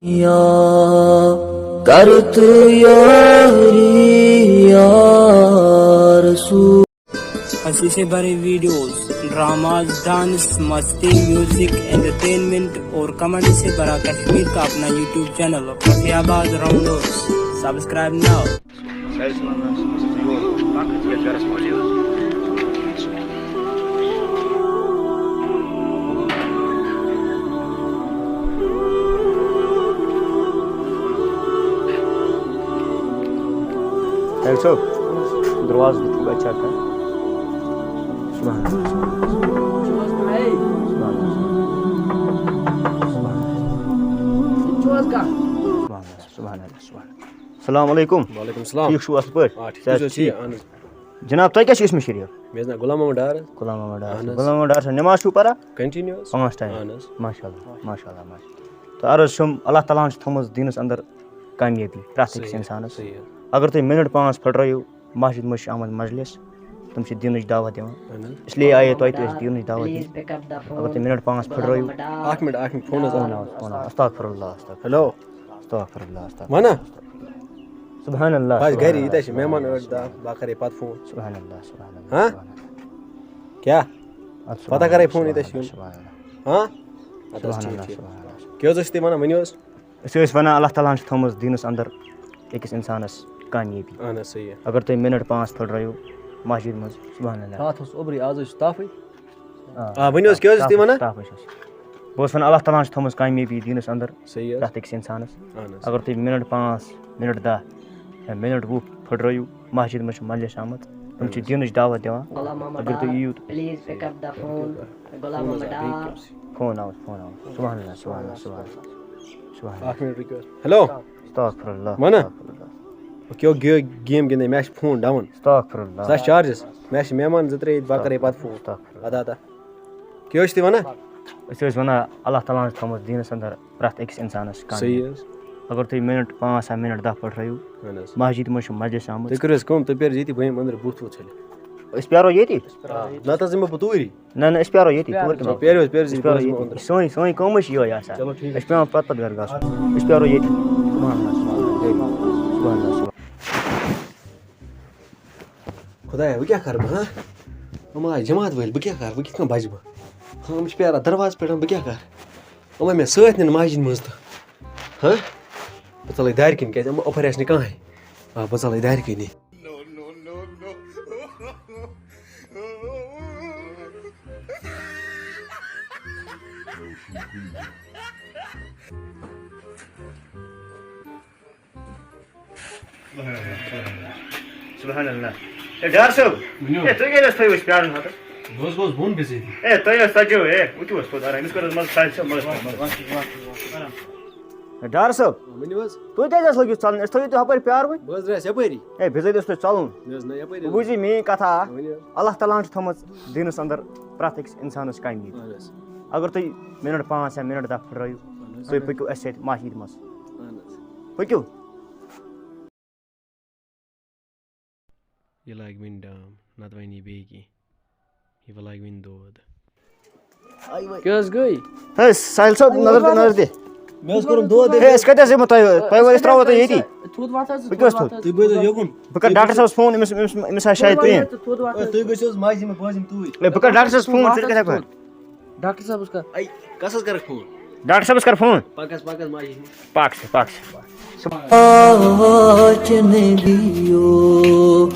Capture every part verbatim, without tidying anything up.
یا کر تو یاری یا رسول۔ ہنسی سے بھرے ویڈیوز، ڈراماز، ڈانس، مستی، میوزک، انٹرٹینمنٹ اور کمنٹ سے بھرا کشمیر کا اپنا یوٹیوب چینل فتح آباد راؤنڈرز۔ سبسکرائب ناؤ۔ ساحل صٲب، دروازٕ دِتھ چھُکھ اَتہِ check کران؟ سبحان اللہ۔ سبحان اللہ۔ سبحان اللہ۔ سبحان اللہ۔ سبحان اللہ۔ السلام علیکم۔ وعلیکم السلام۔ ٹھیٖک چھِو اَصٕل پٲٹھۍ؟ آ، ٹھیٖک، صحت تُہۍ چھِو ٹھیٖک؟ ٹھیٖک؟ اہن حظ۔ جناب، تۄہہِ کیٛاہ چھُ اسمِ شریٖف؟ مےٚ حظ ناو غلام محمد ڈار حظ۔ غلام محمد ڈار صٲب۔ اہن حظ۔ غلام محمد ڈار صٲب، نماز چھُو پران؟ Continuous۔ پانٛژھ time؟ اہن حظ۔ ماشاء اللہ، ماشاء اللہ۔ تہٕ عرض چھُم، اللہ تعالیٰ ہَن چھِ تھٲومٕژ دیٖنَس اندر کامیٲبی پرٛٮ۪تھ أکِس صحیح، اِنسانَس۔ صحیح۔ اگر تُہۍ minute پانٛژھ پھٕٹرٲیِو، مسجد منٛز چھِ آمٕتۍ مجلس، تِم چھِ دیٖنٕچ دعوت دِوان۔ اہن حظ۔ اس لیے آیے تۄہہِ تہِ أسۍ دیٖنٕچ دعوت دِنہِ۔ اگر تُہۍ minute پانٛژھ پھٕٹرٲیِو۔ اکھ minute، اکھ minute، phone حظ آو۔ Phone آو، phone آو۔ استغفر اللہ، استغفر۔ Hello۔ استغفر اللہ، استغفر وَنہ؟ اللہ۔ سبحان اللہ، بس سبحان گرِ اللہ، ییٖتیٛاہ چھِ سبحان مہمان اللہ، ٲٹھ دَہ، بہٕ کَرے پَتہٕ phone۔ سبحان اللہ، سبحان اللہ، ہاں؟ سبحان اللہ۔ کیٛاہ؟ اَدٕ پَتہٕ سبحان کَرے اللہ، phone، ییٖتیٛاہ چھِ سبحان یِم۔ اللہ، سبحان اللہ۔ ہاں؟ اَدٕ حظ، سبحان ٹھیٖک، اللہ، ٹھیٖک۔ سبحان اللہ۔ کیٛاہ حظ ٲسِو تُہۍ وَنان؟ ؤنِو حظ۔ أسۍ ٲسۍ وَنان، اللہ تعالیٰ ہَن چھِ تھٲومٕژ دیٖنَس اَندَر أکِس اِنسانَس کامیٲبی۔ اَہَن حظ، صحیح۔ اگر تُہۍ minute پانٛژھ پھٕٹرٲیِو مسجد منٛز، سبحان اللہ۔ راتھ اوس اوٚبرُے، آز حظ چھُ تاپھٕے۔ آ، ؤنِو حظ، کیٛاہ حظ ٲسِو تُہۍ تَپھ، وَنان؟ تَپھ حظ چھُ اَسہِ۔ بہٕ اوسُس وَنان، اللہ تعالیٰ ہَن چھِ تھٲومٕژ کامیٲبی دیٖنَس اَندَر صحیح حظ۔ پرٛٮ۪تھ أکِس اِنسانَس۔ اَہَن حظ۔ اگر تُہۍ minute پانٛژھ، minute دَہ یا minute وُہ پھٕٹرٲیِو مسجد منٛز چھِ مجلس آمٕژ، تِم چھِ دیٖنٕچ دعوت دِوان۔ اگر تُہۍ یِیِو تہٕ please pick up the phone۔ Phone آو، phone آو۔ سبحان اللہ، سبحان اللہ، سبحان اللہ، سبحان اللہ۔ اکھ minute رُکِو حظ۔ Hello۔ استغفر اللہ، وَنہ۔ استغفر اللہ۔ کیٛاہ گے-، game گِنٛدے، مےٚ چھِ phone down۔ استغفر اللہ۔ سُہ آسہِ chargeس۔ مےٚ چھِ مہمان زٕ ترٛےٚ ییٚتہِ، بہٕ کَرَے پَتہٕ phone۔ استغفر اللہ۔ اَدٕ، اَدٕ۔ کیٛاہ حظ چھِو تُہۍ وَنان؟ أسۍ ٲسۍ وَنان، اللہ تعالیٰ ہَن چھِ تھٲومٕژ دیٖنَس اَندَر پرٛٮ۪تھ أکِس اِنسانَس کامیاب۔ صحیح حظ۔ اگر تُہۍ minute پانٛژھ یا minute دَہ پھٕٹرٲیِو، اَہَن حظ۔ مسجد منٛز چھُ مجلس آمُت۔ تُہۍ کٔرِو حظ کٲم، تُہۍ پیٛٲرِو ییٚتی، بہٕ یِمہٕ أنٛدرٕ بُتھ وُتھ چھٔلِتھ۔ أسۍ پیٛارو ییٚتی؟ آ، نَتہٕ حظ یِمہٕ بہٕ توٗرۍ۔ نہ، نہ، أسۍ پیٛارو ییٚتی، توٗرۍ کَمہِ آیہِ؟ پیٛٲرِو حظ، پیٛٲرِو حظ، أسۍ پیٛارو ییٚتی۔ سٲنۍ، سٲنۍ کٲمٕے چھِ یِہوٚے آسان۔ چلو، ٹھیٖک حظ۔ اَسہِ چھِ پٮ۪وان پَتہٕ پَتہٕ گَرٕ گژھُن۔ أسۍ پیٛارو ییٚتی۔ سبحان اللہ، سبحان اللہ، سبحان اللہ، سبحان اللہ۔ خۄدایا، وۄنۍ کیٛاہ کَرٕ بہٕ، ہاں؟ یِم آے جماعت وٲلۍ، بہٕ کیٛاہ کَرٕ؟ وۄنۍ کِتھ کٔنۍ بَچہٕ بہٕ؟ ہاں، یِم چھِ پیٛاران دروازٕ پٮ۪ٹھ، بہٕ کیٛاہ کَرٕ؟ یِم آے مےٚ سۭتۍ نِنۍ مسجد منٛز تہٕ، ہاں؟ بہٕ ژَلَے دارِ کِنۍ، کیٛازِ یِمَن اَپٲرۍ آسہِ نہٕ کانٛہہ۔ آ، بہٕ ژَلَے دارِ کِنی۔ سبحان اللہ۔ اے، ڈار صٲب، ؤنِو۔ اے، تُہۍ کیٛازِ حظ تھٲیِو أسۍ پیٛارُن ہَتَس؟ بہٕ حظ گوٚوُس بۄن بِزٲتی۔ اے، تُہۍ حظ ژَجِو، اے، وٕچھِو حظ، کوٚت آرام، أمِس کٔر حظ منٛز ساڑِ شےٚ، منٛز، منٛز، منٛز۔ ؤنِو حظ۔ ڈار صٲب، ؤنِو حظ۔ تُہۍ کیٛازِ حظ لٔگِو ژَلُن؟ أسۍ تھٲیِو تُہۍ ہُپٲرۍ پیٛارٕوٕنۍ۔ بہٕ حظ درٛایس یَپٲری۔ اے، بِزٲتی اوس تۄہہِ ژَلُن۔ مےٚ حظ نہ یَپٲری۔ بوٗزِو میٛٲنۍ کَتھا اَکھ۔ ؤنِو۔ اللہ تعالیٰ ہَن چھِ تھٲومٕژ دیٖنَس اَندَر پرٛٮ۪تھ أکِس اِنسانَس کامیٲبی۔ اَہَن حظ۔ اگر تُہۍ minute پانٛژھ یا minute دَہ پھٕٹرٲیِو، اَہَن حظ۔ تُہۍ پٔکِو اَسہِ سۭتۍ مسجد منٛز۔ اَہَن حظ۔ پٔکِو۔ یہِ لاگہِ وٕنہِ ڈام، نَتہٕ وَنہِ یہِ بیٚیہِ کینٛہہ۔ یہِ وۄنۍ لاگہِ وٕنہِ دود۔ کیٛاہ حظ گٔے؟ ہے، ساحل صٲب، نظر دِ، نظر دِ۔ مےٚ حظ کوٚرُم دود۔ ہے، أسۍ کَتہِ حظ یِمو تۄہہِ؟ تۄہہِ، أسۍ ترٛاوو تۄہہِ ییٚتی۔ تھوٚد وَتھ حظ، بہٕ کیٛاہ حظ تھوٚد وَتھ حظ۔ تُہۍ بٲیِزیو یوکُن۔ بہٕ کَرٕ ڈاکٹر صٲبَس phone، أمِس، أمِس، أمِس آسہِ شاید pain۔ تھوٚد وَتھ حظ۔ تُہۍ گٔژھِو حظ ماجہِ یِمَن بٲژَن توٗرۍ۔ ہے، بہٕ کَرٕ ڈاکٹر صٲبَس phone، ژٕ کَتہِ ہٮ۪کھ وَتھ؟ ڈاکٹر صٲبَس کَر۔ اَے، کَس حظ کَرَکھ phone؟ ڈاکٹر صٲبَس کَر phone۔ پَکَس، پَکَس ماجہِ ہِنٛدِ۔ پَک سا، پَک سا۔ آچ نبیو،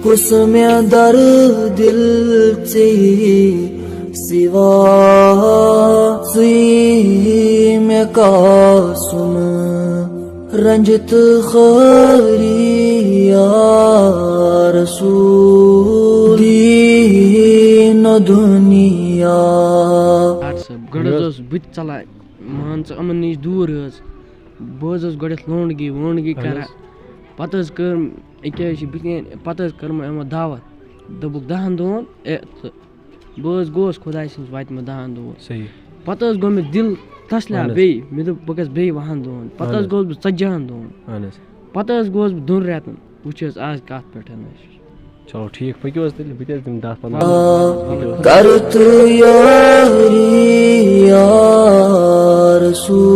کُس مےٚ درد دِل ژےٚ سِوا، ژٕے مےٚ قاسُم رنجت خٲری یا رسول دین و دنیا۔ ڈاکٹر صٲب، گۄڈٕ حظ اوس بہٕ تہِ ژَلان، مان ژٕ، یِمَن نِش دوٗر حظ۔ بہٕ حظ اوسُس گۄڈٕنٮ۪تھ لونڈگی وونڈگی اَہَن حظ۔ کَران۔ پَتہٕ حظ کٔر، أکیٛاہ حظ چھِ بٕتھِ کَنۍ، پَتہٕ حظ کٔر مےٚ یِمو دعوت۔ دوٚپُکھ، دَہَن دۄہَن، اے، تہٕ بہٕ حظ گوس خۄداے سٕنٛز وَتہِ منٛز دَہَن دۄہَن۔ صحیح۔ پَتہٕ حظ گوٚو مےٚ دِل تَسلیٰ اَہَن حظ۔ بیٚیہِ، مےٚ دوٚپ، بہٕ گژھٕ بیٚیہِ وُہَن دۄہَن۔ پَتہٕ اَہَن حظ حظ۔ گوس بہٕ ژَتجِہَن دۄہَن۔ اَہَن حظ۔ پَتہٕ حظ گوس بہٕ دۄن رٮ۪تَن۔ وٕچھ حظ، آز کَتھ پٮ۪ٹھ حظ۔ چلو، ٹھیٖک، پٔکِو حظ تیٚلہِ، بہٕ تہِ حظ دِمہٕ دَہ پنٛداہ۔ کر تو یاری یا رسول۔